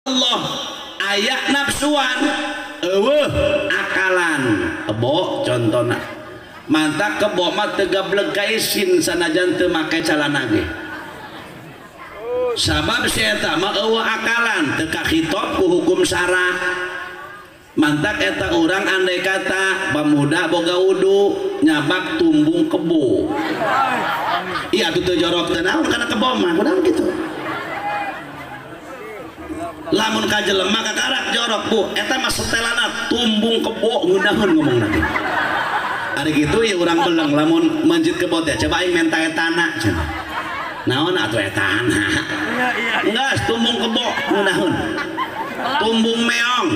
Allah aya nafsuan eueuh akalan kebo contona mantak kebo mah teu gableg ka isin sanajan teu make calana ge sabab si eta mah eueuh akalan teu kahitop ku hukum syara mantak eta urang andai kata pemuda boga wudu nyabak tumbung kebo iya atuh teu jorok teu naon kana kebo mah kunaon kitu lamun ka jelema kakarak jorok bu eta mah setelana tumbung kebo ngeunaheun ngomongna teh ari kitu ya urang beleng lamun mencit kebo teh coba aing menta etana cenah naon atuh etana geus tumbung kebo ngeunaheun tumbung meong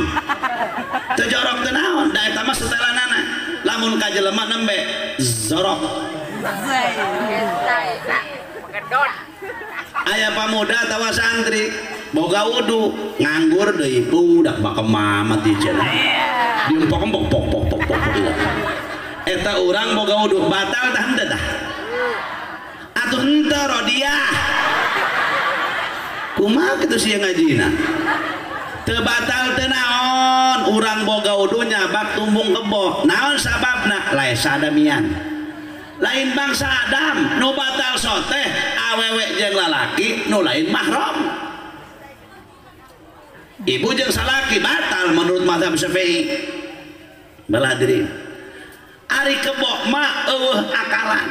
teu jorok teu naon da eta mah setelanana lamun ka jelema nembe zorok aya pamuda atawa santri boga wudu nganggur deui budak bakemamat di cenah diempok-empok pok pok pok pok eta urang boga wudu batal tah henteu tah atuh henteu rodiah kumaha kitu sia ngajina teu batal teu naon urang boga wudu nyabak tumbung kebo naon sababna laesa damian lain bangsa Adam nu batal soteh awewe jeung lalaki nu lain mahram ibu jeung salaki batal menurut mazhab Syafi'i balahadirin ari kebo mah eueuh akalan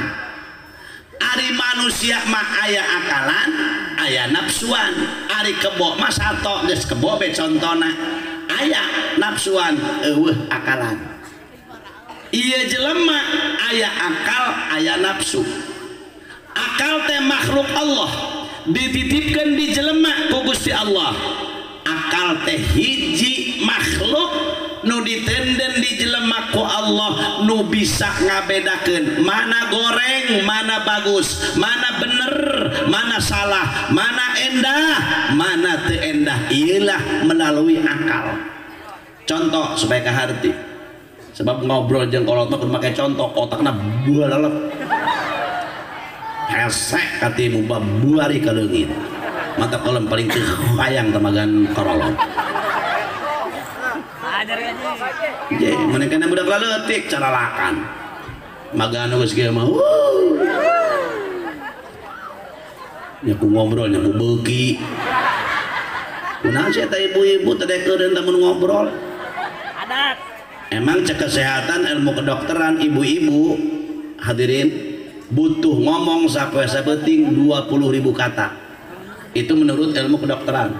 ari manusia mah aya akalan aya nafsuan ari kebo mah sato geus kebo be contona aya nafsuan eueuh akalan ieu jelema aya akal aya nafsu akal teh makhluk Allah dititipkeun di jelema ku Gusti Allah akal teh hiji makhluk nu ditenden di jelema ku Allah nu bisa ngabedakeun mana goreng mana bagus mana bener mana salah mana endah mana teu endah ieulah melalui akal contoh supaya kaharti sebab ngobrol jeung kolot mah kudu make contoh otakna bualalep hesek katimu babuari ka leungit mata kolom paling teu hayang tamagan korolot je mun kana budak leutik caralakan magan geus kieu mah nya ku ngobrol nya ku beuki kunaon sia eta ibu-ibu teh keureun teh mun ngobrol adat emang cek kesehatan ilmu kedokteran ibu-ibu hadirin butuh ngomong sampai sabeting 20.000 kata itu menurut ilmu kedokteran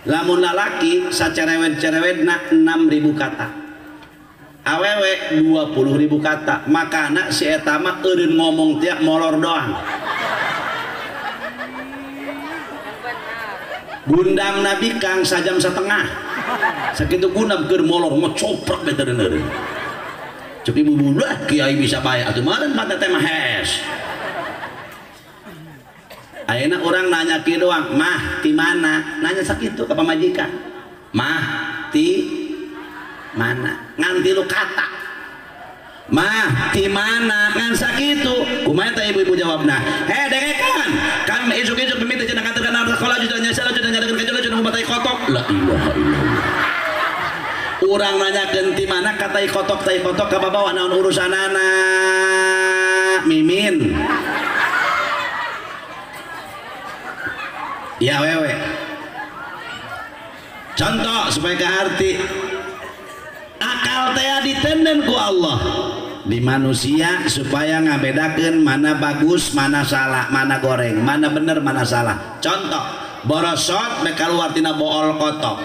lamun lalaki sacerewet-cerewetna 6.000 kata awewe 20.000 kata makana si eta mah eureun ngomong tiap molor doang gundam nabi kang sajam setengah sakitu gundam keur molor ngecoprak beta deuneureun cek ibu budak kiai bisa bae atuh meureun mata teh mah hes ayeuna urang nanya kieu doang mah ti mana nanya sakitu ka pamajikan mah ti mana ngan tilu kata mah ti mana ngan sakitu kumaha teh ibu-ibu jawabna heh dengekan kan isuk-isuk mimiti cenah kantor kana sekolah juta nya salah juta nyadakeun ka juta kumaha tai kotok la ilaha illallah urang nanyakeun ti mana ka tai kotok ka babawa naon urusanana mimin ya wewe contoh supaya kaharti akal teh ditenden ku Allah di manusia supaya ngabedakeun mana bagus mana salah mana goreng mana bener mana salah contoh borosot mek kaluar tina bool kotok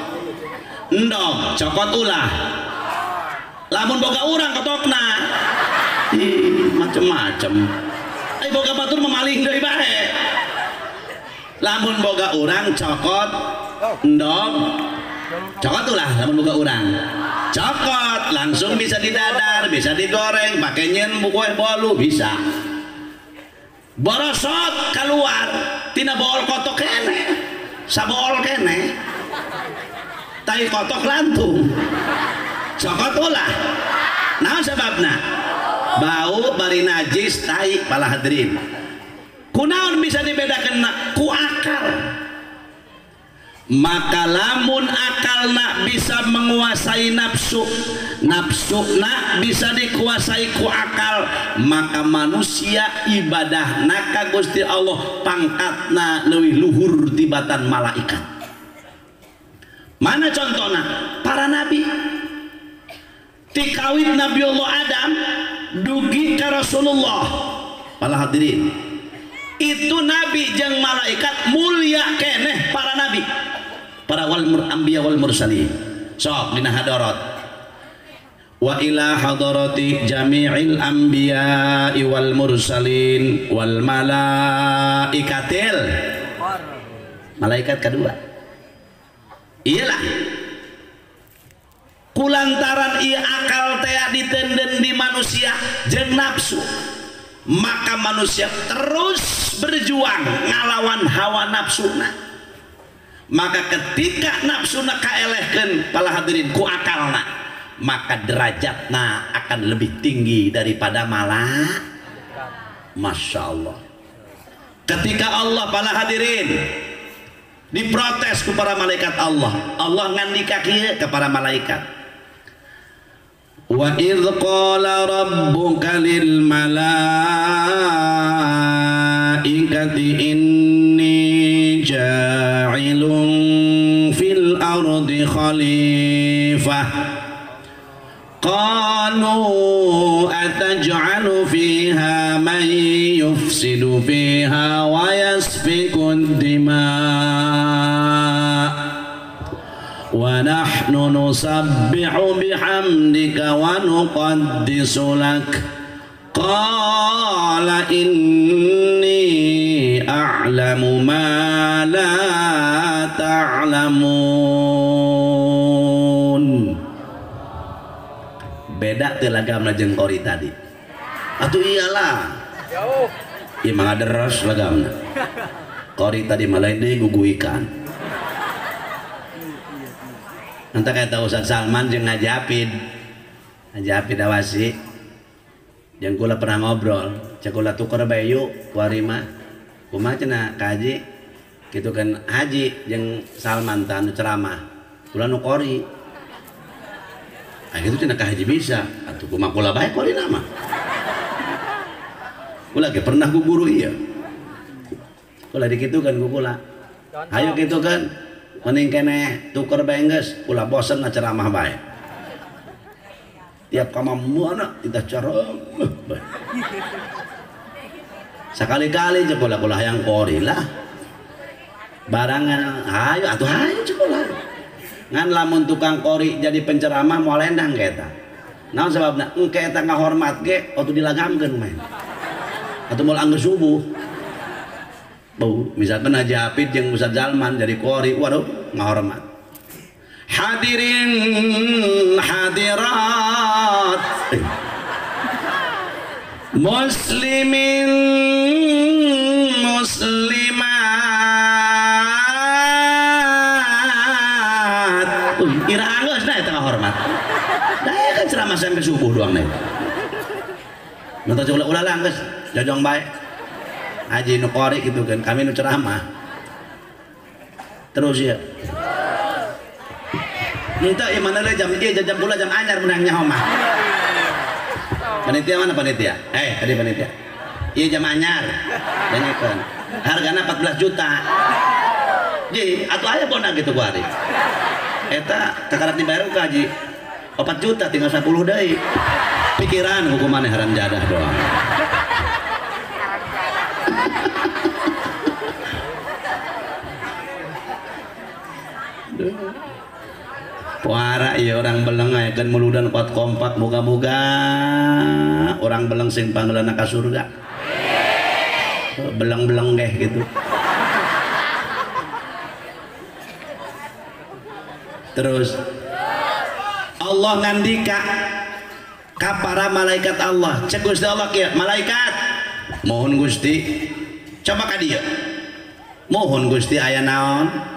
endog cokot ulah lamun boga urang kotokna ih macem-macem ai boga batur memaling deui bae lamun boga urang cokot endog cokot ulah lamun boga urang cokot langsung bisa didadar bisa digoreng pakai nyen kue bolu bisa borosot keluar tina bool kotok kene sabool kene tai kotok lantung cokot ulah naon sababna bau bari najis tai pala hadirin kunaon bisa dibedakan ku akal Maka lamun akalna bisa menguasai nafsu, nafsuna bisa dikuasai ku akal, maka manusia ibadah ka Gusti Allah pangkatna leuwih luhur tibatan malaikat. Mana contohna? Para nabi. Tikawit Nabi Allah Adam dugi ka Rasulullah. Para hadirin, itu nabi jeung malaikat mulia keneh para nabi, para wal anbiya wal mursalin. Sok dina hadarat wa ila hadarati jami'il anbiya'i wal mursalin wal malaikatil, malaikat kedua. Iyalah kulantaran ieu akal teh ditenden di manusia jeung nafsu, maka manusia terus berjuang ngalawan hawa nafsuna. Maka ketika nafsuna kaelehkeun para hadirin ku akalna, maka derajatna akan lebih tinggi daripada malaikat. Masya Allah. Ketika Allah para hadirin diprotes ku para malaikat Allah, Allah ngandika kieu ke para malaikat. Wa idh qala rabbuka lil malaikati inni ja'ilun fil ardi khalifah qalu ataj'alu fiha man yufsidu fiha wa yasfiku ad-dima' wa nahnu nusabbihu bihamdika wa nuqaddisu lak qala inni a'lamu ma la ta'lamun. Beda teu lagamna jeung qori tadi. Atuh iyalah. Jauh. Ieu mah deres lagamna. Qori tadi mah lain deui guguikan. Nanti kayak tahu Ustaz Salman jeung Haji Apid. Haji Apid awasi. Jeung kula pernah ngobrol, cek kula tuker bae yuk kuari mah. Kumaha cenah ka Haji? Kitu kan Haji jeung Salman tah anu ceramah. Kula nu qori. Ah kitu cenah ka Haji bisa. Atuh kumaha kula bae qori mah. Kula ge pernah ku guru ieu. Kula dikitukeun ku kula. Hayo kitu kan. Mending keneh tuker bae geus, kula bosen ceramah bae. Tiap ka mana kita ceramah bae. Sakali-kali jeung kula kula hayang qori lah. Barangan hayu atuh hayu jeung kula. Ngan lamun tukang qori jadi penceramah moal endang ka eta. Naon sababna? Engke eta ngahormat ge atuh dilagamkeun mah. Atuh moal anggeus subuh. Bau, misalkan Haji Hafid jeung Ustaz Zalman jadi qori, waduh ngahormat. Hadirin hadirat, muslimin muslimat. Ira anggeus da eta ngahormat. Da kan ceramah sampai subuh doang nih. Nonton ulah-ulah lah geus, jojong bae. Haji nu qori gitu kan, kami nu ceramah. Terus ya. Minta ieu mana le jam ieu jam pula jam anyar menang nyaho mah. Panitia mana panitia? Tadi panitia. Ieu jam anyar. Dengekeun. Hargana 14 juta. Ji, atuh aya bona gitu ku ari. Eta kakarak dibayar ku haji 4 juta tinggal 10 deui. Pikiran hukumannya haram jadah doang. Puara iya orang beleng ayakeun muludan kuat kompak, moga-moga orang beleng sing panggeulana ka surga. Beleng-beleng geh gitu. Terus Allah ngandika ka para malaikat Allah, cek Gusti Allah kieu, malaikat mohon Gusti coba ka dieu. Mohon Gusti aya naon?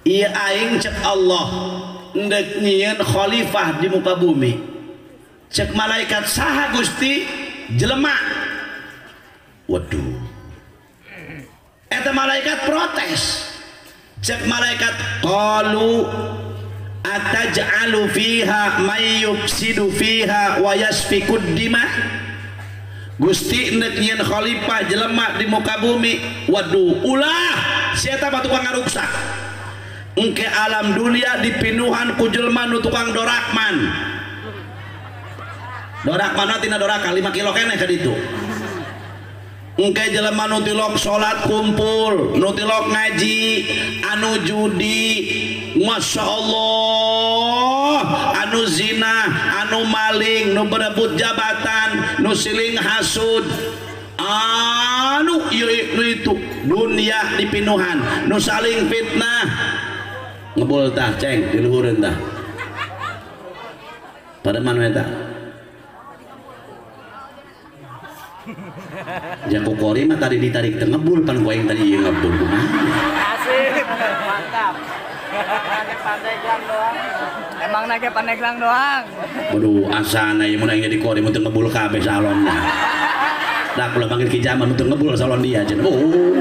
Ieu aing cek Allah ndek nyieun khalifah di muka bumi. Cek malaikat saha Gusti? Jelema. Waduh. Eta malaikat protes. Cek malaikat qalu ataj'alu fiha may yufsidu fiha wa yasfikud dima. Gusti nek nyieun khalifah jelema di muka bumi, waduh ulah sia eta mah tukang ngaruksak. Engke alam dunia dipinuhan ku jelema nu tukang dorakman. Dorakman tina doraka 5 kilo keneh ka ditu. Engke jelema nu tilok salat kumpul, nu tilok ngaji, anu judi, Masya Allah, anu zina, anu maling, nu berebut jabatan, nu siling hasud, anu ieu itu dunia dipinuhan, nu saling fitnah. Ngebul tah ceng di luhureun tah. Pada mana eta? Jago kori mah tadi ditarik teu ngebul pan ku aing tadi ieu ngebul kumaha. Asik, mantap. Nage Pandeglang doang. Emang nage Pandeglang doang. Waduh, asana ieu mun aing jadi kori mun teu ngebul kabeh salonna. Da kula panggil ki jaman mun teu ngebul salon dia cenah. Oh.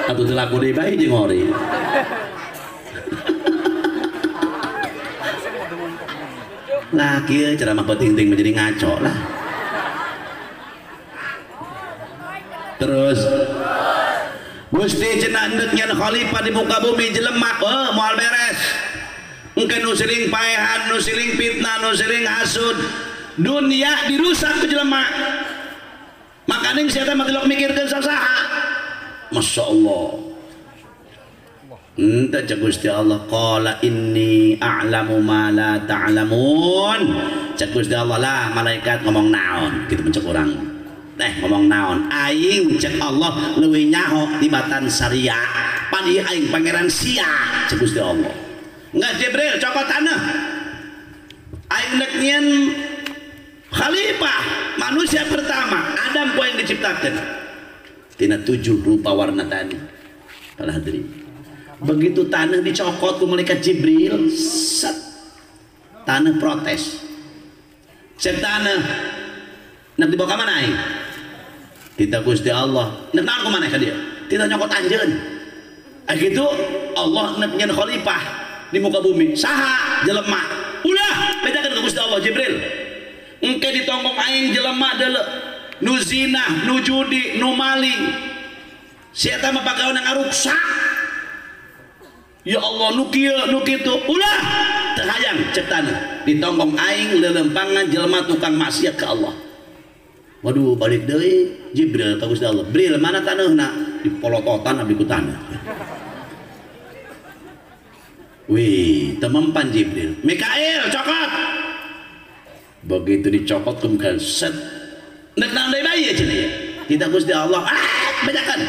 Atuh teu laku deui bae jeung ori. Lah kieu ceramah penting-ting menjadi ngaco lah. Terus Gusti cenah endek nyen khalifah di muka bumi jelema, oh moal beres. Engke nu siling paehan, nu siling fitnah, nu siling hasud, dunia dirusak ku jelema. Makaning sia teh mah tilok mikirkeun sasaha. Masya Allah. Entah cek Gusti Allah qala inni a'lamu ma la ta'lamun. Cek Gusti Allah lah malaikat ngomong naon gitu mencek urang. Ngomong naon aing cek Allah leuwih nyaho tibatan saria pan ieu aing pangeran sia cek Gusti Allah. Enggak Jibril cokot tanah aing nek nyieun khalifah manusia pertama Adam ku aing diciptakeun tina 7 rupa warna tadi. Para hadirin, begitu tanah dicokot ku malaikat Jibril, set tanah protes. Cek tanah nek dibawa ka mana aing? Tita Gusti Allah. Nek naon kumaneh ka dieu? Tita nyokot anjeun. Ah gitu Allah nek nyen khalifah di muka bumi. Saha jelema? Ulah bedakeun ka Gusti Allah Jibril. Engke ditonggong aing jelema deuleu nu zina, nu judi, nu maling. Si eta mah pagawean ngaruksak. Ya Allah nu kieu nu kitu. Ulah teu hayang cek tanah. Ditonggong aing leuleumpangan jelema tukang maksiat ka Allah. Waduh balik deui Jibril ka Gusti Allah. Bril mana taneuhna? Dipolototan abdi ku taneuh. Wih, temempan Jibril. Mikail cokot. Begitu dicokot kemudian set. Nek naon deui bae cenah ieu? Kita Gusti Allah, ah bedakan.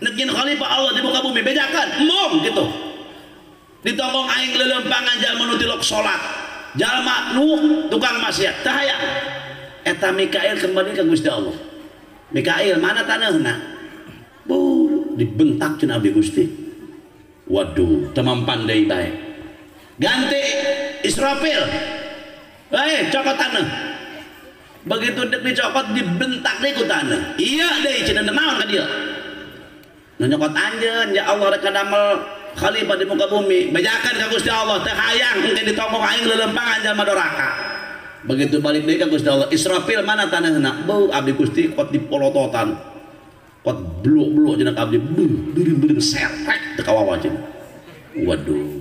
Nek nyen khalifah Allah di muka bumi bedakan, embung gitu. Ditonggong aing leuleumpangan jalma nu tilok salat. Jalma nu tukang maksiat, teu hayang. Eta Mikail kembali ke Gusti Allah. Mikail mana taneuhna? Bu, dibentak cenah abdi Gusti. Waduh, temampan deui bae. Ganti Israfil. Bae, cokot taneuh. Begitu dek dicokot dibentak deui ku taneuh. Iya deui cenah naon ka dieu? Nu nyokot anjeun ya Allah rek damel khalifah di muka bumi. Bejakeun ka Gusti Allah teu hayang engke ditonggong aing leuleumpangan jalma doraka. Begitu balik deui ka Gusti Allah, Israfil mana taneuhna? Beuh abdi Gusti kot dipolototan. Kot bluk-bluk cenah abdi, beuh serek teu kawawa cenah. Waduh.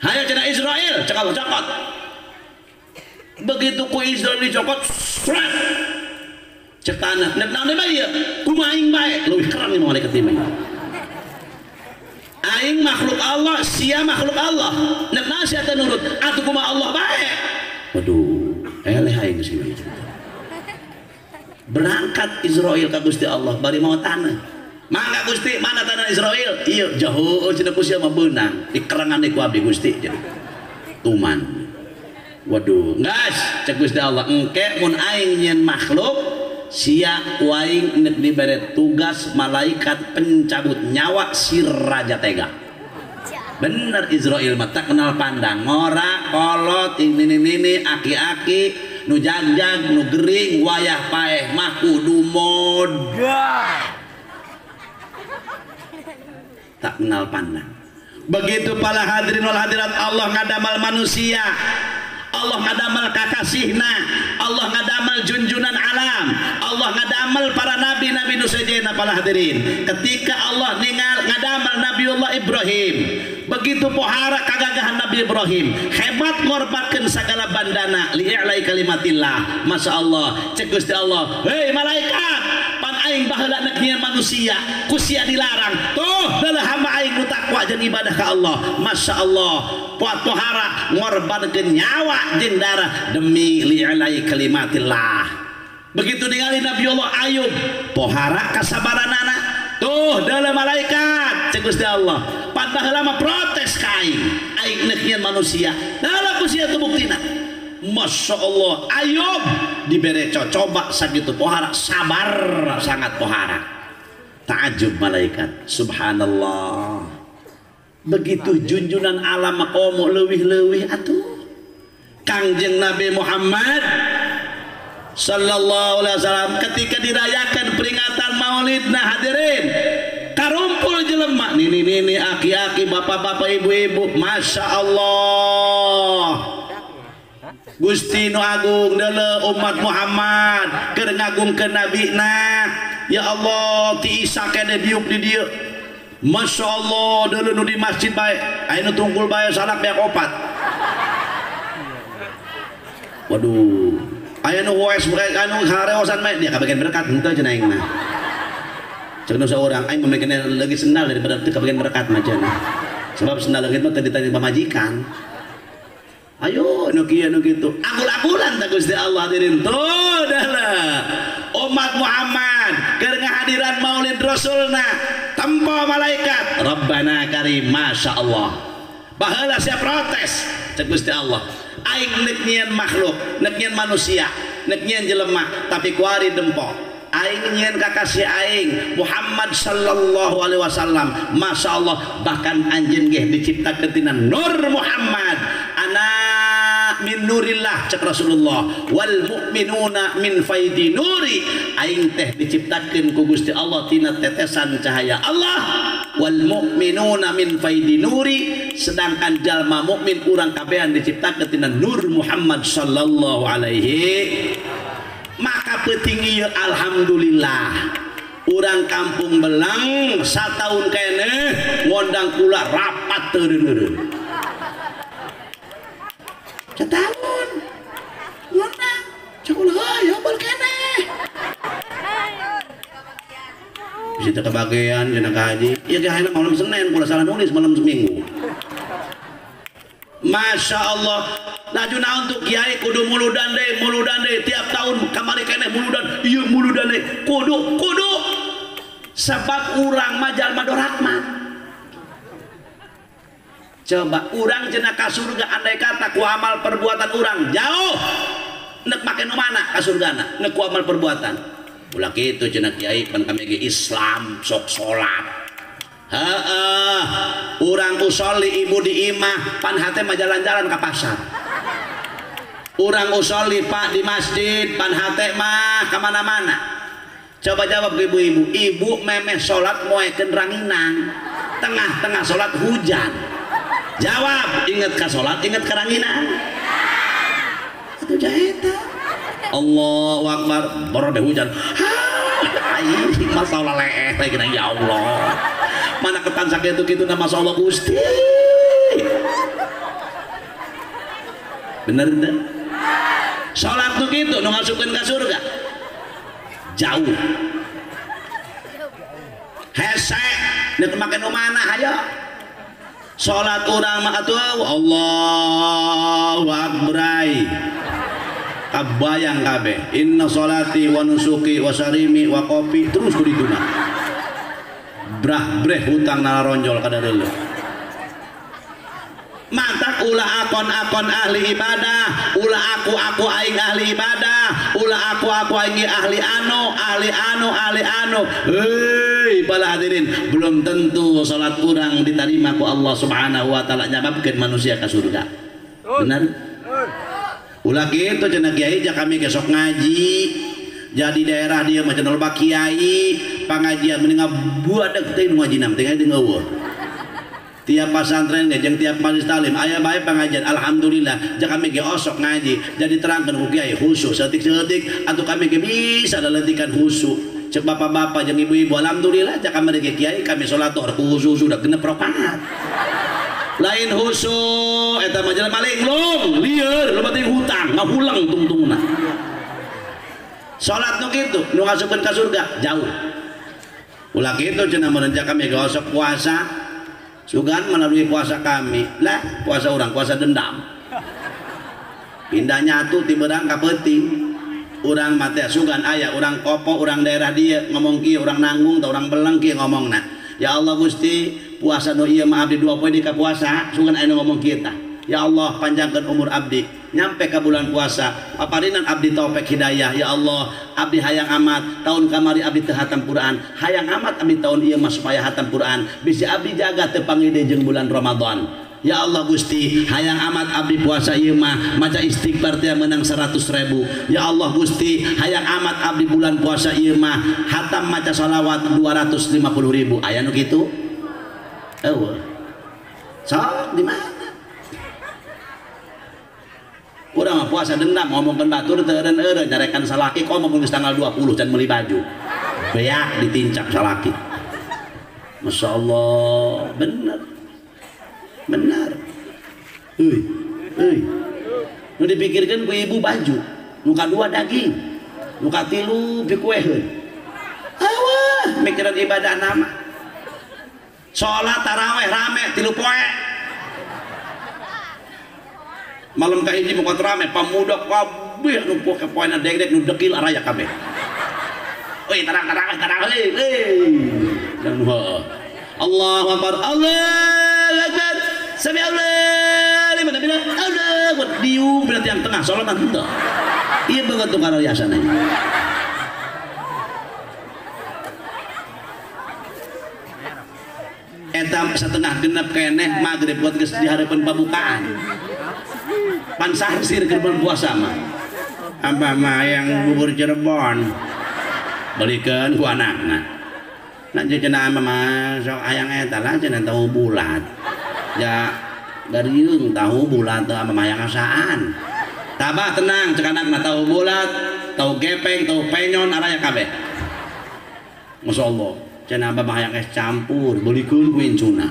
Hayo cenah Israil, cek Allah cokot. Begitu ku Israil dicokot, sret. Cek tanah, nek naon bae ieu? Kumaha aing bae? Leuwih keren ieu malaikat ieu. Aing makhluk Allah, sia makhluk Allah. Nek naon sia teu nurut? Atuh kumaha Allah bae? Waduh, eleh aing geus ieu. Berangkat Israil ka Gusti Allah bari mau tanah. Mangga Gusti, mana tanah Israil? Ieu jauh cenah ku sia mah beunang, dikerengan deui ku abdi Gusti cenah. Tuman. Waduh, geus cek Gusti Allah, engke mun aing nyieun makhluk, sia ku aing nek dibere tugas malaikat pencabut nyawa si raja tega. Bener Israil mah tak kenal pandang, ngora, kolot, ini aki-aki, nu jagjag, nu gering, wayah paeh mah kudu modal. Tak kenal pandang. Begitu para hadirin wal hadirat, Allah ngadamal manusia, Allah ngadamal kakasihna, Allah ngadamal junjunan alam, Allah ngadamal para nabi-nabi nu sejenna para hadirin. Ketika Allah ningal ngadamal Nabiullah Ibrahim, begitu pohara kagagahan Nabi Ibrahim, hebat ngorbankeun sagala bandana li'ilai kalimatillah. Masya Allah, cek Gusti Allah, hei malaikat, pan aing baheula nek nyieun manusia, ku sia dilarang. Tuh deuleuh hamba aing nu takwa jeung ibadah ka Allah. Masya Allah, pohara ngorbankeun nyawa jeung darah demi li'ilai kalimatillah. Begitu ningali Nabiullah Ayub, pohara kasabaranana. Tuh deuleuh malaikat, cek Gusti Allah, pan baheula mah protes ka aing, aing nek nyieun manusia. Deuleuh ku sia tu buktina. Masya Allah, Ayub dibere cocoba sakitu pohara, sabar sangat pohara. Ta'ajub malaikat, subhanallah. Begitu junjunan alam komo leuwih-leuwih atuh. Kangjeng Nabi Muhammad sallallahu alaihi wasallam ketika dirayakan peringatan Maulid, nah hadirin, karumpul jelema nini-nini, aki-aki, bapak-bapak, ibu-ibu, masya Allah. Gusti nu agung deuleuh umat Muhammad keur ngagungkeun nabina. Ya Allah, ti Isa kene diuk di dieu. Masya Allah, deuleuh nu di masjid bae, aya nu tungkul bae salak beak opat. Waduh, aya nu hoes anu hareosan bae dia kabagian berkat henteu cenah aing mah. Cek nu saurang aing mah mikirna leuwih sendal daripada teu kabagian berkat mah cenah. Sebab sendal leungit mah teu ditanya pamajikan. Ayo nu kieu nu kitu. Agul-agulan ta Gusti Allah hadirin. Tuh dah umat Muhammad keur ngahadiran Maulid Rasulna, tempo malaikat Rabbana karim, masya Allah. Baheula sia protes cek Gusti Allah, aing nek nyieun makhluk, nek nyieun manusia, nek nyieun jelema, tapi kuari dempo. Aing nyieun kakasih aing Muhammad sallallahu alaihi wasallam. Masya Allah, bahkan anjeun ge diciptakeun tina Nur Muhammad. Ana min nurillah cek Rasulullah, wal mu'minuna min faidi nuri. Aing teh diciptakeun ku Gusti Allah tina tetesan cahaya Allah. Wal mu'minuna min faidi nuri, sedangkan jalma mukmin urang kabehan diciptakeun tina Nur Muhammad sallallahu alaihi. Maka penting ieu alhamdulillah urang kampung Belang sataun keneh ngondang kula rapat teureun-eureun. Setahun ngondang cek ulah ya bal keneh. Bisa teu kebagian cenah ka haji. Ieu ge hayang malam Senin kula salah nulis malam Seminggu. Masya Allah, laju naon tuh kiai kudu muludan deui tiap tahun kamari keneh muludan, ieu muludan deui, kudu kudu sebab urang mah jalma dorakman. Coba urang cenah ka surga andai kata ku amal perbuatan urang jauh nek make nu mana ka surgana nek ku amal perbuatan. Ulah kitu cenah kiai pan kami ge Islam sok salat. Heeh, urang usolli ibu di imah pan hate mah jalan-jalan ka pasar. Urang usolli pak di masjid pan hate mah ka mana-mana. Coba jawab ke ibu-ibu, ibu memeh salat moekeun ranginang, tengah-tengah salat hujan. Jawab, inget ka salat, inget ka ranginang. Atuh jaeta. Allahu akbar, boro hujan. Aing masalah leeh teh ya Allah. Mana ketan sakit itu gitu nama Allah Gusti. Bener deh. Salat tuh gitu nu ngasupkeun ka surga. Jauh. Hese nek make nu mana hayo. Salat urang mah atuh Allahu akbar. Kabayang kabeh. Inna salati wa nusuki wa sarimi wa kopi terus ku dituna. Brah breh hutang nararonjol kada deuleuh. Matak ulah akon-akon ahli ibadah, ulah aku-aku aing ahli ibadah, ulah aku-aku aing ahli anu, ahli anu, ahli anu. Hei, para hadirin, belum tentu salat urang diterima ku Allah Subhanahu wa taala nyababkeun manusia ka surga. Benar? Ulah kitu cenah kiai ja kami gesok ngaji. Jadi daerah dia macam loba kiai, pengajian mending buadeg teh nu ngajina teh teh eueuh. Tiap pasantren ge jeung tiap majelis taklim aya bae pengajian. Alhamdulillah ja kami ge osok ngaji jadi terangkeun ku kiai khusyuk saeutik-saeutik atuh kami ge bisa laletikan khusyuk. Cek bapak-bapak jeung ibu-ibu alhamdulillah ja kami ge kiai kami salat duhur khusyuk sudah genep rakaat. Lain khusyuk eta mah jelema linglung lieur loba teh hutang ngahulang tungtungna. Salat nu kitu nu ngasupkeun ka surga jauh. Ulah kitu cenah mun kami ge osok puasa. Sugan melalui puasa kami lah puasa orang puasa dendam pindah nyatu ti beurang ka peuting urang mah teh sugan aya urang kopo urang daerah dieu ngomong kieu urang nanggung tah urang beleng kieu ngomongna ya Allah Gusti puasa nu ieu mah abdi 2 poe di ka puasa sugan aya nu ngomong kieu tah ya Allah panjangkeun umur abdi nyampe ka bulan puasa paparinan abdi taufik hidayah ya Allah abdi hayang amat tahun kamari abdi teu hatam Quran hayang amat abdi tahun ieu mah supaya hatam Quran bisi abdi jaga teu pangide jeung bulan Ramadan ya Allah Gusti hayang amat abdi puasa ieu mah maca istighfar teh menang 100.000 ya Allah Gusti hayang amat abdi bulan puasa ieu mah hatam maca shalawat 250.000 aya nu kitu eueuh sok di mana urang mah puasa dendam ngomongkeun batur teu eureun-eureun nyarekan salaki komo geus tanggal 20 can meuli baju beak ditincak salaki. Masya Allah bener bener euy euy nu dipikirkeun ku ibu baju nu kadua daging nu katilu pikueheun awah mikiran ibadah nama salat taraweh rame 3 poe malam kahiji mukot rame pamuda kabeh nu poe poena degdeg nu dekil araya kabeh euy tarang-tarang tarang euy dan heuh Allahu akbar Allahu akbar sami Allah liman hamidah Allah diung berarti yang tengah salat henteu ieu banget tuh karariasana eta setengah genep keneh magrib buat geus dihareupeun pabukaan pansarsir keur bulan puasa mah abah mah yang bubur Cirebon belikeun ku anakna nah cenah abah mah sok hayang eta lah cenah tahu bulat ya gariung tahu bulat teh abah mah hayang asaan tabah tenang cek anakna tahu bulat tahu gepeng tahu penyon araya kabeh masyaallah cenah abah mah hayang es campur belikeun ku incuna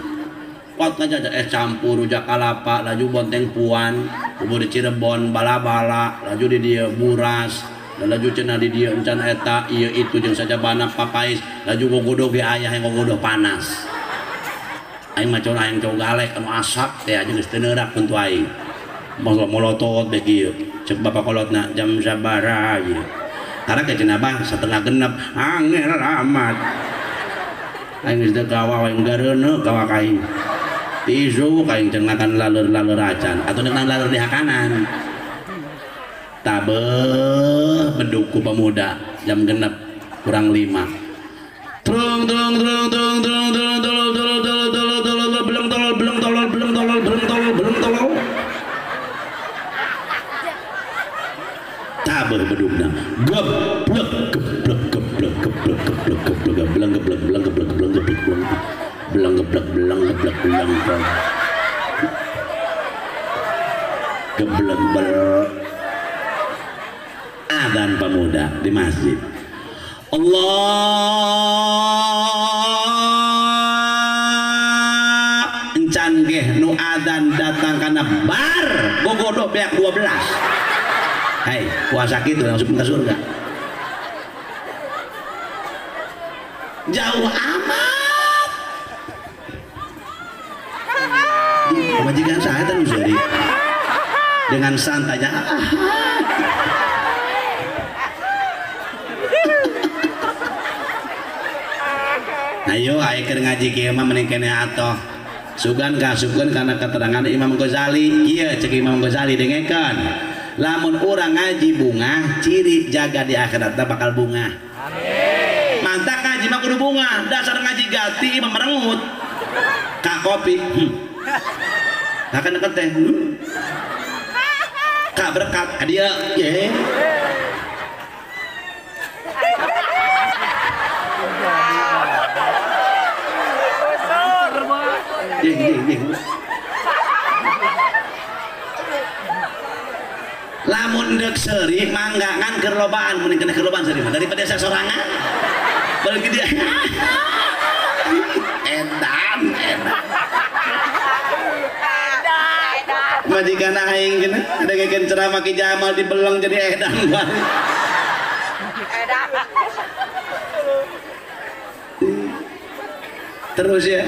kuat aja es campur rujak kalapa laju bonteng puan bubur Cirebon bala-bala laju di dia buras laju cenah di dia encan eta ieu itu jeung sajabana papais laju gogodo ge ayah yang gogodo panas aing mah cenah hayang cau galek anu asap teh aja geus teu neurak kuntu aing molotot be kieu cek bapak kolotna jam sabaraha ieu karena ke cenah bah setengah genep angel amat aing geus teu gawa aing gareuneu gawa ka aing tisu kain cengakan lalur-lalur acan atau dengan lalur di hakanan tabeh beduku pemuda jam genep kurang 5 trung trung trung trung trung trung tolol tolol tolol tolol tolol beleng tolol beleng tolol beleng tolol beleng tolol beleng tolol tabeh bedukna geblek geblek geblek geblek geblek geblek beleng geblek beleng geblek beleng geblek beleng belang geblek belang geblek belang geblek bel adzan pemuda di masjid Allah encan geh nu adzan datang kana bar gogodo beak 12 hei puasa kitu langsung ke surga jauh amat. Majikan saya terus jadi dengan santainya ayo ayo keur ngaji kieu mah mending keneh atoh sugan kasupkeun kana keterangan Imam Ghazali ieu cek Imam Ghazali dengekeun lamun urang ngaji bungah ciri jaga di akhirat bakal bungah amin mantap ngaji mah kudu bungah dasar ngaji gati imam merengut ka kopi akan deket teh kak berkat dia ye Jing jing jing. Lamun deuk seuri mangga ngan keur lobaan mun kena keur lobaan seuri mah daripada sasorangan. Balik dia. Edan edan. Majikan aing cenah ada gegeun ceramah Ki Jamal dibeleng jadi edan balik. Edan. Terus ya.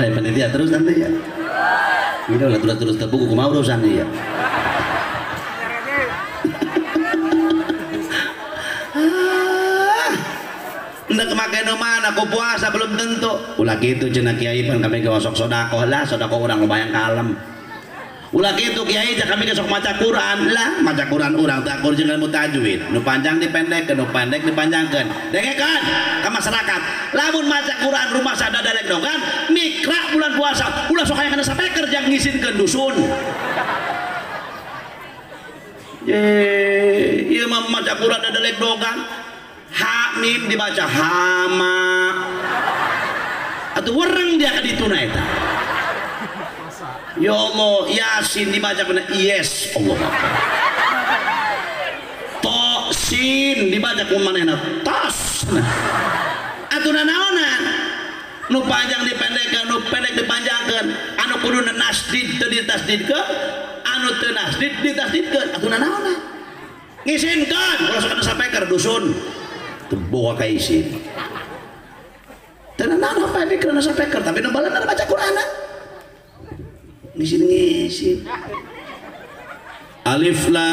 Ayo panitia terus nanti ya. Ini udah terus terbuku kumaha urusan ya. Hendak make nu mana ku puasa belum tentu. Ulah kitu cenah kiai pan kami ge sok sedekah lah, sedekah urang lumayan kalem. Ulah kitu kiai cak kami ge sok maca Quran lah, maca Quran urang teh akur jeung ilmu tajwid. Nu panjang dipendekkeun, nu pendek dipanjangkeun. Dengekeun ka masyarakat. Lamun maca Quran rumah sadadalek dogan, mikra bulan puasa, ulah sok hayang kana sapeker jang ngisinkeun dusun. Ye, ieu mah maca Quran dadalek dogan. Ha mim dibaca hama. Atuh wereng dia ka dituna eta. Ya Allah, Yasin dibaca kana yes Allah. To sin dibaca ku manehna tos. Atuh nanaonan? Nu panjang dipendekkeun, nu pendek dipanjangkeun, anu kudu nasdid teu ditasdidkeun, anu teu nasdid ditasdidkeun, atuh nanaonan? Ngisinkeun ulah sok kana sapeker dusun. Teu boga ka isin. Teu nanaon apa mikirna sapeker, tapi nu baleuna baca Quran. Ngisin-ngisin. Alif lam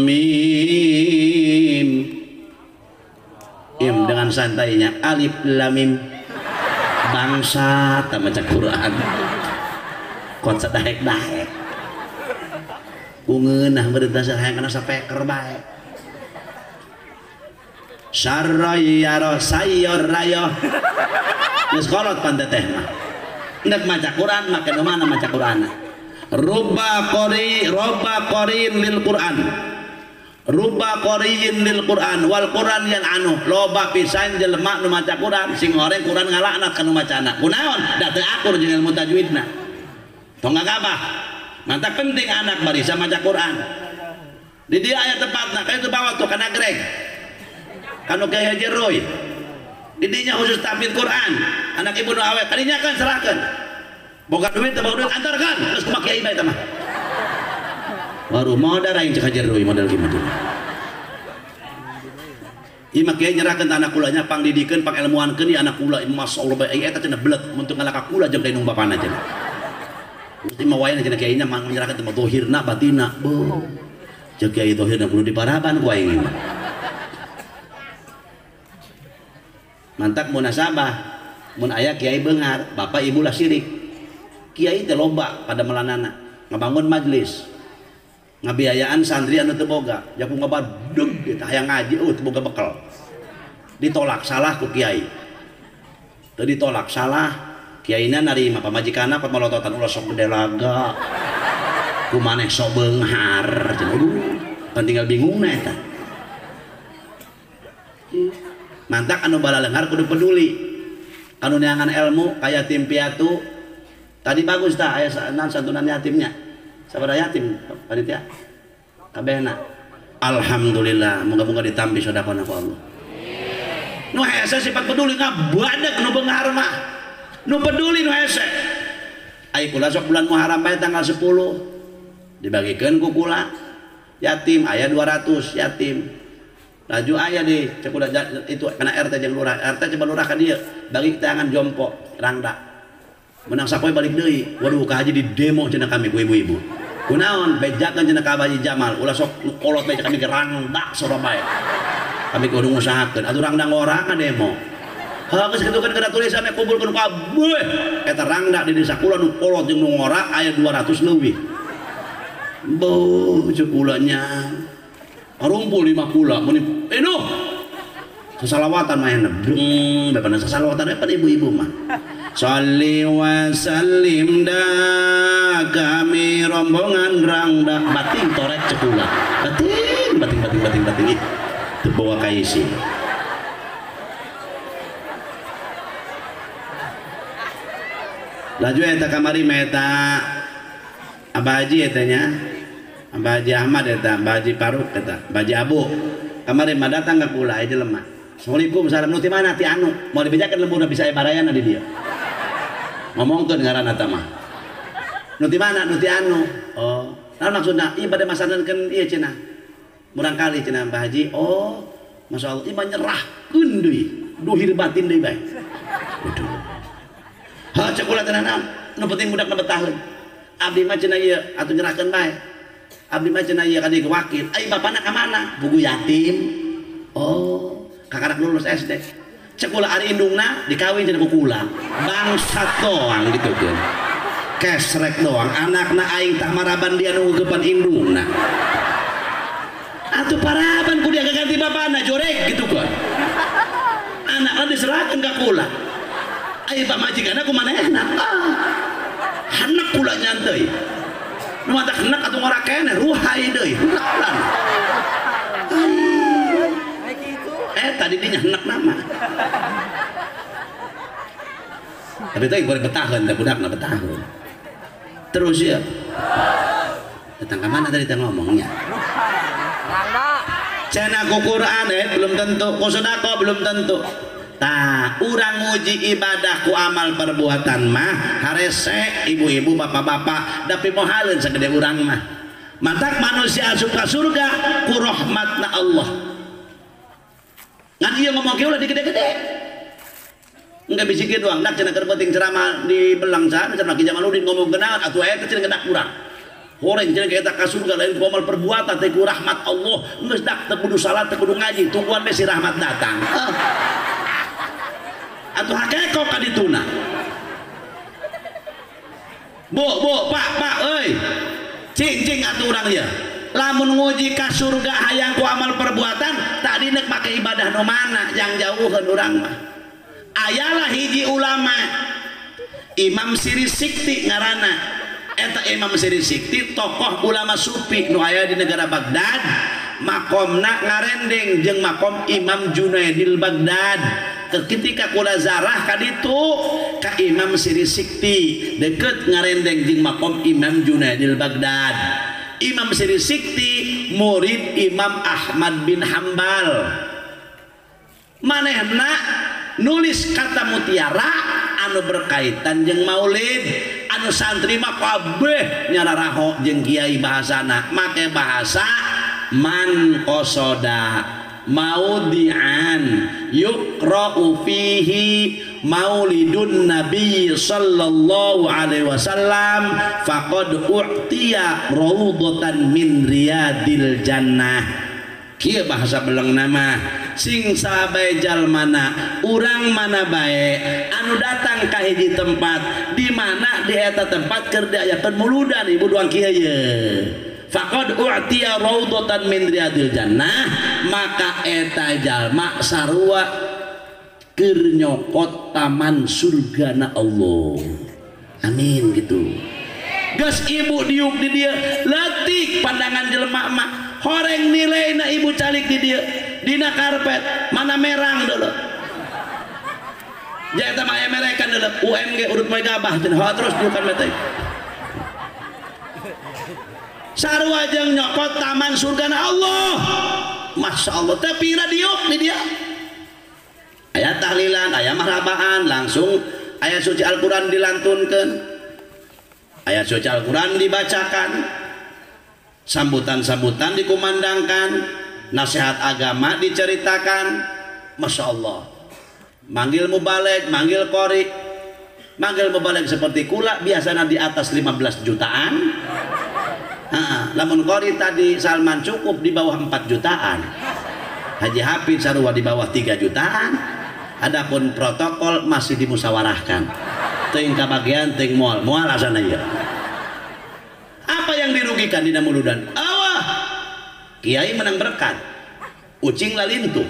mim. Im dengan santainya alif lam mim. Bangsa tak baca Quran. Kot sadaek-daek. Ku ngeunah beureut dasar hayang kana sapeker bae. Sarayaro sayor rayo. Geus kolot pan teteh mah. Hendak maca Quran make nu mana maca Quran. Rubba qari rubba qarin lil Quran. Rubba qariyin lil Quran wal Quran yang anu loba pisan jelema nu maca Quran sing horeng Quran ngalaknat ka nu macana. Kunaon? Da teu akur jeung ilmu tajwidna. Tong gagabah. Mantak penting anak barisa maca Quran. Di dia aya tempatna kayak itu bawa tuh kana greg. Kanu Kiai Haji Roy. Didinya khusus tahfidz Quran. Anak ibu nu awe kadinya kan serahkeun. Boga duit teu boga duit antarkan terus kumaha kiai bae tah mah. Baru modal aing cek Haji Roy modal gimana. Ieu mah kiai nyerahkeun anak kulanya pangdidikeun pangelmuankeun ieu anak kula masyaallah bae aing eta cenah belet mun teu ngalaka kula jeung ka indung bapana cenah. Mesti mah wae cenah kiaina mah nyerahkeun teh zahirna batinna. Beuh. Ceuk kiai zahirna kudu diparaban ku aing mah. Mantak munasabah mun aya kiai beunghar bapak ibu lah sirik. Kiai teh loba pada melanana ngabangun majlis ngabiayaan santri anu teu boga jaku ngabadeg eta hayang ngaji teu boga bekal ditolak salah ku kiai teu ditolak salah kiaina narima pamajikanna pat malototan ulah sok gede laga ku maneh sok beunghar cenah aduh pan tinggal bingungna eta. Mantak anu balaleunghar kudu peduli anu neangan ilmu kaya yatim piatu tadi bagus tah aya santunan yatimnya sabaraha yatim panitia kabehna alhamdulillah moga-moga ditampi sedekahna ku Allah. Nu hese sifat peduli ngabadeg nu beunghar mah nu peduli nu hese. Ai kula sok bulan Muharram bae tanggal 10 dibagikeun ku kula yatim aya 200 yatim. Laju aya di cek udah itu kena RT jeung lurah, RT coba lurah ka dieu bagi tangan jompo rangda. Menang sapoe balik deui. Waduh ka haji di demo cenah kami ku ibu-ibu. Kunaon bejakeun cenah ka Haji Jamal, ulah sok kolot bae kami ke rangda sora bae. Kami kudu ngusahakeun atuh rangda ngora demo. Heuh geus kitu kan kana tulisan kumpulkeun kabeh. Eta rangda di desa kula nu kolot jeung nu ngora aya 200 leuwih. Beuh ceuk kula nya. Arumpul 5 kula meni enuh sasalawatan mah breng bapana sasalawatan pan ibu-ibu mah sholli wa sallim da kami rombongan rangda bating torek cekula bating bating bating bating bating teu bawa ka isi. Laju eta kamari mah eta Abah Haji eta nya. Abah Haji Ahmad eta, Abah Haji Paruk eta, Abah Haji Abu. Kamari mah datang ka kula aya jelema. Assalamualaikum salam nu ti mana ti anu. Mau dibejakeun lemburna bisa aya barayana di dieu. Ngomongkeun ngaranna eta mah. Nu ti mana nu ti anu. Oh, naon maksudna? Ieu bade masankeun ieu cenah. Murang kali cenah Abah Haji. Oh, masyaallah ieu mah nyerahkeun deui. Duhir batin deui bae. Waduh. Ha cek kula teh naon? Nu penting budak na betaheun. Abdi mah cenah ieu atuh nyerahkeun bae. Abdi mah cenah ieu ka dieu wakil. Ai bapana ka mana? Buku yatim. Oh, kakarak lulus SD. Cek kula ari indungna dikawin cenah ku kula. Bangsat doang gitu kan. Kesrek doang anakna aing tah maraban dia nu ngeugepan indungna. Atuh paraban ku dia gaganti bapana jorek gitu kan. Anakna diserahkeun ka kula. Ai pamajikanna ku manehna. Ah. Hanek kula nyantai. Nu mata henek atuh ngora keneh ruhai deui. Henek lan. Tadi dinya henek nama. Tapi teh goreng betaheun teh budakna betaheun. Terus ya. Datang ke mana tadi teh ngomongnya? Cenah ku Quran belum tentu, ku sedekah belum tentu. Tah, urang nguji ibadah ku amal perbuatan mah harese ibu-ibu bapak-bapak tapi mohaleun sagede urang mah. Matak manusia asup ka surga ku rahmatna Allah. Ngan ieu ngomong ge ulah digede-gede. Enggak bisikeun doang, dak cenah keur penting ceramah di Belang saha cenah Ki Jamaluddin ngomong genahan atuh aya teh cenah gedak urang. Horeng cenah eta ka surga lain ku amal perbuatan teh ku rahmat Allah. Geus dak teu kudu salat teu kudu ngaji, tungguan we si rahmat datang. Atuh hakekok ka dituna. Bu, bu, pak, pak, euy. Cing, cing atuh urang ieu. Lamun nguji ka surga hayang ku amal perbuatan, tadi nek make ibadah nu mana yang jauheun urang mah. Ayalah hiji ulama Imam Siri Sikti ngaranna. Eta Imam Siri Sikti tokoh ulama sufi nu aya di negara Baghdad, makomna ngarendeng jeung makom Imam Junaidil Baghdad. Ketika kula zarah kaditu ka Imam Siri Sikti deket ngarendeng jeung makom Imam Junaidil Baghdad. Imam Siri Sikti murid Imam Ahmad bin Hambal. Manehna nulis kata mutiara anu berkaitan jeung maulid, anu santri mah kabeh nyararaho jeung kiai bahasana make bahasa man qasoda maudi'an yuqra'u fihi maulidun nabi sallallahu alaihi wasallam faqad u'tiya raudatan min riyadil jannah. Kieu bahasa beleng nama sing sabae jalmana urang mana bae anu datang ka hiji tempat di mana di eta tempat keur diayakeun muludan ibu doang kieu ye. Faqad u'tiya raudatan min riyadil jannah, maka eta jalma sarua keur nyokot taman surgana Allah. Amin gitu. Geus ibu diuk di dieu leutik pandangan jelema mah horeng nilaina ibu calik di dieu dina karpet mana merang dulu. Ja eta mah aya merekan dulu UMG urut moe gabah cenah terus diukan mah. Sarua jeung nyokot taman surgana Allah. Masya Allah, tapi diuk di dia. Aya tahlilan, aya marhabaan, langsung ayat suci Al-Quran dilantunkan, ayat suci Al-Quran dibacakan, sambutan-sambutan dikumandangkan, nasihat agama diceritakan. Masya Allah. Manggil mubalig, manggil qori, manggil mubalig seperti kula biasanya di atas 15 jutaan. Ha, lamun qori tadi Salman cukup di bawah 4 jutaan. Haji Hafid sarua di bawah 3 jutaan. Adapun protokol masih dimusyawarahkan. Teuing kabagian teuing moal, moal asana ieu. Apa yang dirugikan dina muludan? Awah. Kiai menang berkat. Ucing lalintuh.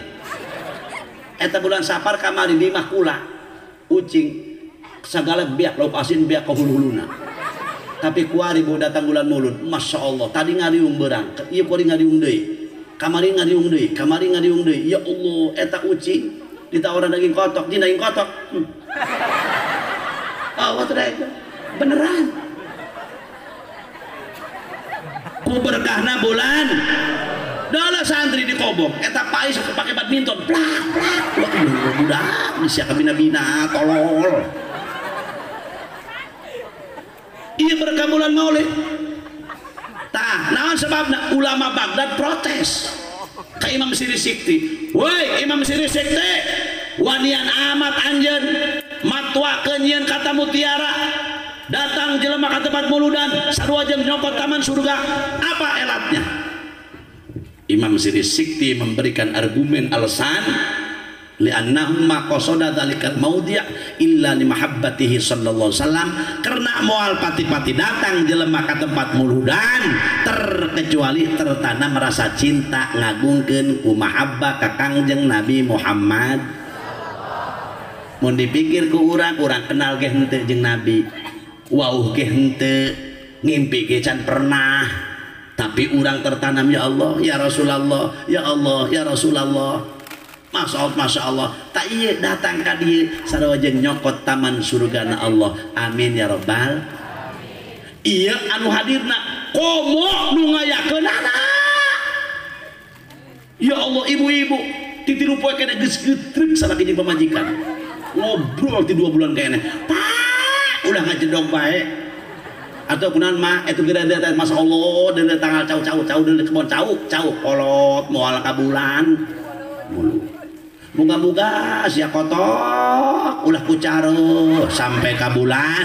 Eta bulan Sapar kamari di imah kula. Ucing sagala biak lauk asin biak ka hulu-huluna. Tapi kuari bu datang bulan mulud, masya Allah. Tadi ngariung berang, iya kuari ngariung deui, kamari ngariung deui, kamari ngariung deui. Ya Allah, eta ucing ditawaran daging kotok, di daging kotok. Allah teu daekeun. Beneran. Ku berkahna bulan Dala santri di kobong eta pais pakai badminton plak plak plak budak sia kabina-bina tolol. Ieu berkah bulan Maulid. Tah, naon sebabna ulama Baghdad protes ka Imam Siri Sikti. Woi, Imam Siri Sikti, wanian amat anjeun matwakeun yeun kata mutiara. Datang jelema ka tempat muludan sarua jeung nyokot taman surga. Apa elatnya? Imam Siri Sikti memberikan argumen alasan li'annahum ma qasada dzalikal maudhi' illa li mahabbatihi sallallahu alaihi wasallam, karena moal pati-pati datang jelema ka tempat muludan terkecuali tertanam rasa cinta ngagungkeun ku mahabbah ka Kangjeng Nabi Muhammad. Mun dipikir ku urang, urang kenal ge henteu jeung Nabi, wauh ge henteu, ngimpi ge can pernah. Tapi urang tertanam ya Allah, ya Rasulullah, ya Allah, ya Rasulullah. Masya Allah, Masya Allah. Tak iya datang ka dieu sarua jeung nyokot taman surgana Allah. Amin ya rabbal. Iya anu hadirna komo nu ngayakeunana. Ya Allah, ibu-ibu ti tilu poe keneh geus geutrek salaki jeung pamajikan. Ngobrol ti 2 bulan keneh. Pak, ulah ngajedog bae. Atau kunaon mah eta geura datang Masya Allah deuleu tanggal cau-cau cau deuleu kebon cau cau kolot moal ka bulan mulu. Muga-muga sia kotok ulah kucaruh sampai ka bulan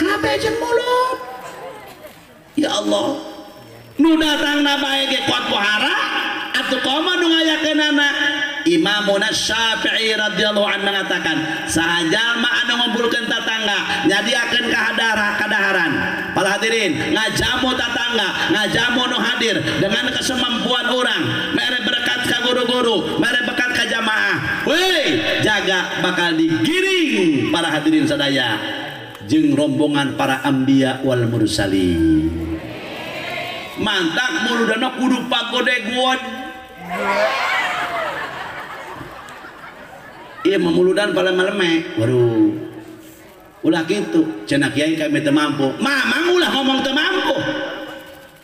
kabeh jeung mulut. Ya Allah, nu datangna bae ge kuat pohara atuh komo nu ngayakeunana. Imamuna Syafi'i radhiyallahu anhu mengatakan, saha jalma anu ngumpulkeun tatangga nyadiakeun kadaharan. Para hadirin, ngajamu tatangga, ngajamu nu hadir dengan kesemampuan urang, mere berkat ka guru-guru, mere berkat ka jamaah. Woi, jaga bakal digiring para hadirin sadaya jeung rombongan para anbiya wal mursalin. Mantak muludana kudu pagodeguon. Iya memuludan pada maleme. Waduh, ulah gitu. Cenah kiai kami teu mampu. Mamang ulah ngomong teu mampu.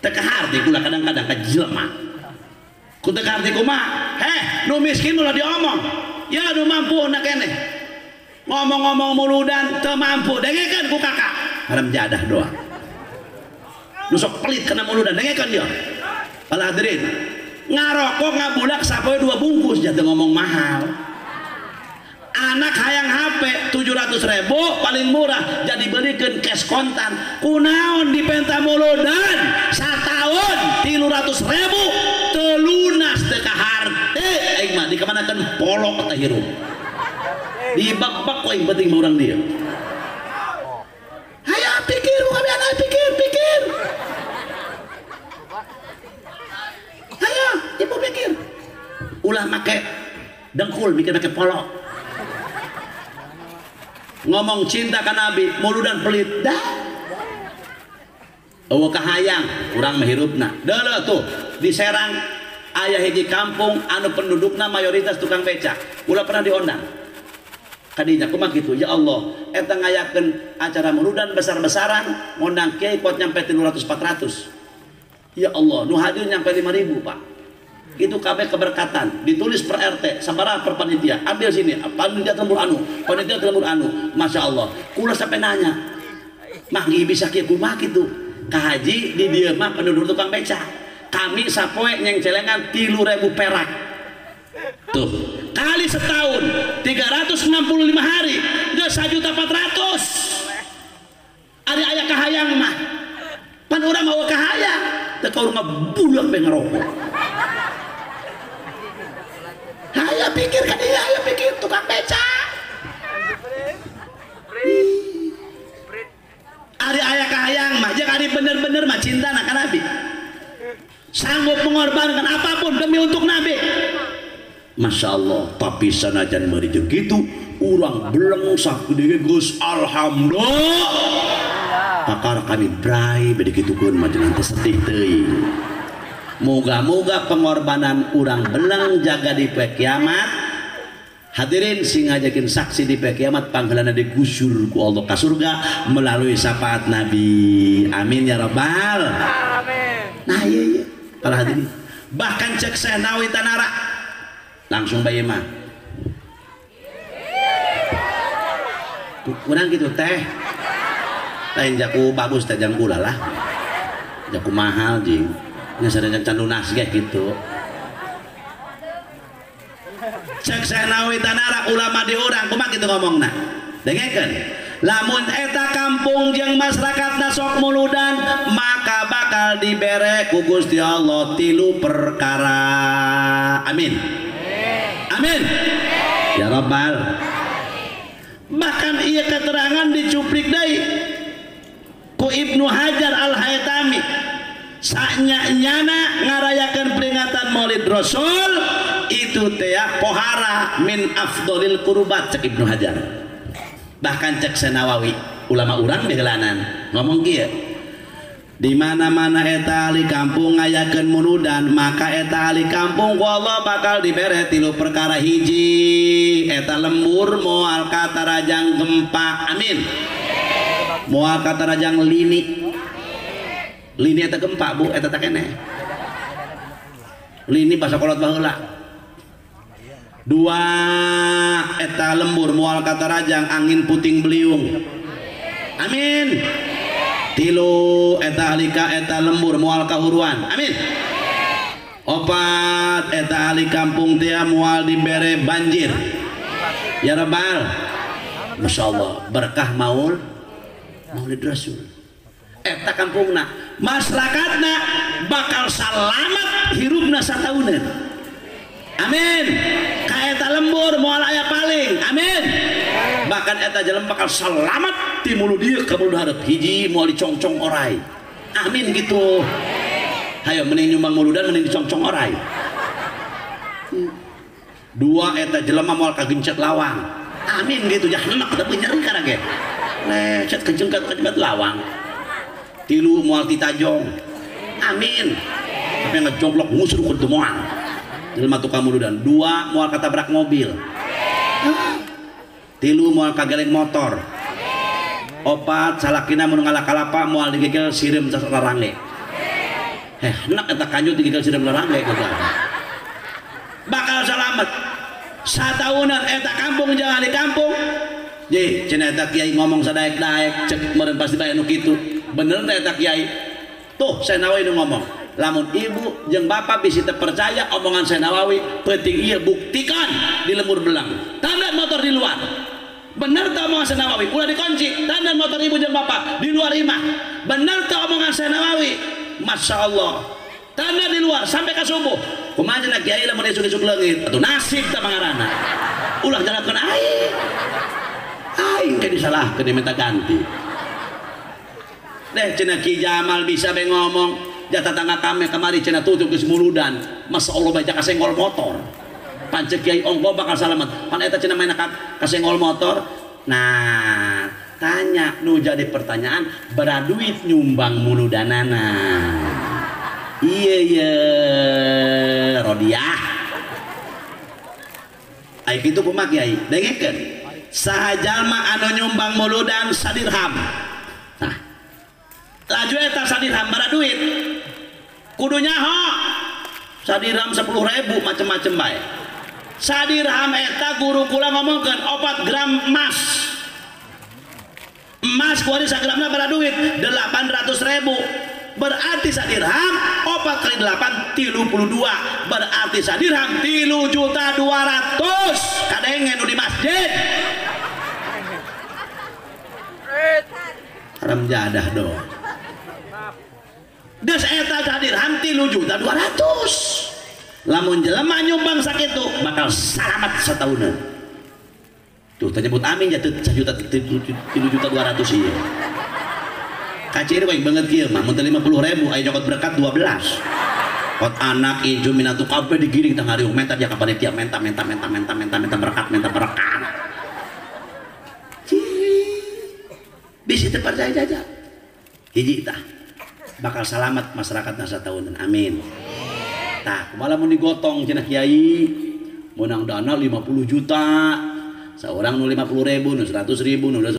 Teu kaharti kula kadang-kadang ka jelema. Ku teu kaharti kumaha? Heh, nu miskin ulah diomong. Ya nu mampu na keneh. Ngomong-ngomong muludan teu mampu. Dengekeun ku kakak. Haram jadah doang. Nu sok pelit kana muludan, dengekeun dia. Para hadirin, ngarokok ngabulak sapoe 2 bungkus jatuh ngomong mahal. Anak hayang HP 700.000 paling murah jadi belikan cash kontan. Kunaon dipenta muludan satahun 300.000 telunas teu kaharte aing mah dikemanakeun polok teh hirup. Dibak-bak ku aing penting mah urang dieu. Hayang pikir bukan anak pikir pikir. Hayang ibu pikir. Ulah make dengkul mikir make polok. Ngomong cinta ka Nabi, muludan pelit dah. Eueuh kahayang, urang mah hirupna. Deuleu tuh, di Serang aya hiji kampung anu pendudukna mayoritas tukang becak. Ulah pernah diondang. Kadinya kumaha kitu? Ya Allah, eta ngayakeun acara muludan besar-besaran, ngondang kiai kuat nyampe 300 400. Ya Allah, nu hadir nyampe 5.000, Pak. Itu kabeh keberkatan, ditulis per RT, sabaraha per panitia, ambil sini, panitia lembur anu, panitia lembur anu, Masya Allah. Kula sampai nanya, mah bisa kieu kumaha kitu? Ka haji di dieu mah penduduk tukang becak. Kami sapoe nyengcelengan 3.000 perak. Tuh, kali setahun 365 hari, geus 1.400.000. Ari aya kahayang mah. Pan urang mau kahayang, teu ka urang ngabulak be ngarokok. Ayo pikir kan dia, ayo pikir tukang becak. Ari aya kahayang mah, jeung ari bener-bener mah cinta ka Nabi. Sanggup mengorbankan apapun demi untuk Nabi. Masya Allah, tapi sanajan meuri jeung kitu, urang beleng sagede geus alhamdulillah. Pakar kami brai bade kitukeun mah jangan teh sedih teuing. Moga-moga pengorbanan urang beleng jaga di poe kiamat, Hadirin sing ngajakin saksi di poe kiamat pangheulana digusur ku Allah ka surga melalui syafaat Nabi. Amin ya rabbal alamin. Nah iya iya para hadirin. Bahkan cek Syekh Nawawi Tanara langsung bae mah. Kurang gitu teh. Lain jaku bagus teh jang gula lah. Jaku mahal jing. Nya sadaya can lunas ge gitu. Cek Syekh Nawawi Tanara ulama di urang kumaha kitu ngomongna. Dengekeun. Lamun eta kampung jeung masyarakatna sok muludan maka bakal dibere ku Gusti Allah 3 perkara. Amin. Amin. Ya rabbal. Bahkan ieu keterangan dicuplik deui ku Ibnu Hajar Al-Haytami. Sanya-nyana ngarayakeun peringatan Maulid Rasul itu teh pohara min afdolil kurbat cek Ibnu Hajar. Bahkan cek Senawawi ulama urang dihelanan ngomong kieu, di mana-mana eta ahli kampung ngayakeun muludan maka eta ahli kampung ku Allah bakal dibere 3 perkara. Hiji, eta lembur moal katarajang gempa. Amin. Moal katarajang lini. Lini eta gempa bu, eta tak keneh. Lini bahasa kolot baheula. 2, eta lembur moal katarajang angin puting beliung. Amin. 3, eta alika eta lembur moal kahuruan. Amin. 4, eta ahli kampung tia moal dibere banjir. Ya rabbal. Masya Allah berkah maulid Rasul. Eta kampungna masyarakatna bakal salamat hirupna sataunan. Amin. Ka eta lembur moal aya paling. Amin. Bahkan eta jelema bakal salamat ti mulu dieu ka mulu hareup. Hiji moal dicongcong orai. Amin gitu. Hayo mending nyumbang muludan mending dicongcong orai. 2, eta jelema moal kagencet lawang. Amin gitu. Jahanam tapi nyeri kana ge. Lecet kejengket kejemet lawang. 3, moal titajong. Amin. Tapi ngejomplok ngusur kudu moal. Jelema tukang muludan. 2, moal katabrak mobil. 3, moal kageleng motor. 4, salakina mun ngalakalapa moal digigil sireum larange. Enak eta kanjut digigil sireum larange gitu. Bakal selamat. Sataunan eta kampung jangan di kampung. Ji, cenah eta kiai ngomong sadaek-daek cek meureun pasti bae nu kitu. Bener teh eta kiai. Tuh Syekh Nawawi nu ngomong. Lamun ibu jeung bapak bisi teu percaya omongan Syekh Nawawi, penting ieu buktikan di lembur belang. Tanda motor di luar. Bener teu omongan Syekh Nawawi? Ulah dikunci. Tanda motor ibu jeung bapak di luar imah. Bener teu omongan Syekh Nawawi? Masya Allah. Tanda di luar sampai ka subuh. Kumaha cenah kiai lamun isuk-isuk leungit? Atuh nasib tah pangaranna. Ulah nyalahkeun aing. Aing teh disalahkeun diminta ganti. Deh cenah Ki Jamal bisa be ngomong. Jatah tangga kami kemari cenah tutup geus muludan. Masya Allah baca kasenggol motor. Pancek kiai ongko bakal salamet. Pan eta cenah main kasenggol motor. Nah, tanya nu jadi pertanyaan beraduit nyumbang muludanana. Iya iya rodiah. Ai kitu kumaha kiai? Dengekeun. Saha jalma anu nyumbang muludan sadirham. Nah, laju eta sadirham bara duit kudu nyaho sadirham 10.000 macem-macem bae. Sadirham eta guru kula ngomongkeun 4 gram emas. Emas kuari sagramna bara duit 800.000. Berarti sadirham 4 kali 8 32. Berarti sadirham 3.200.000. Kadenge nu di masjid. Haram jadah dong. Geus eta sadirham 3.200.000. Lamun jelema nyumbang sakitu bakal salamat sataunan. Tuh tanyebut amin jatuh 1.300.000 ieu. Kacir baik banget kieu mah mun teu 50.000 aya nyokot berkat 12. Kot anak incu minantu kabeh digiring tang hariung menta dia ka panitia menta menta menta menta menta menta berkat menta berkat. Bisi teu percaya jajal. Hiji tah bakal selamat masyarakat nasa tahunan. Amin. Tah kumaha lamun digotong cenah kiai Menang dana 50 juta. Seorang nu 50 ribu, nu 100 ribu, nu 200.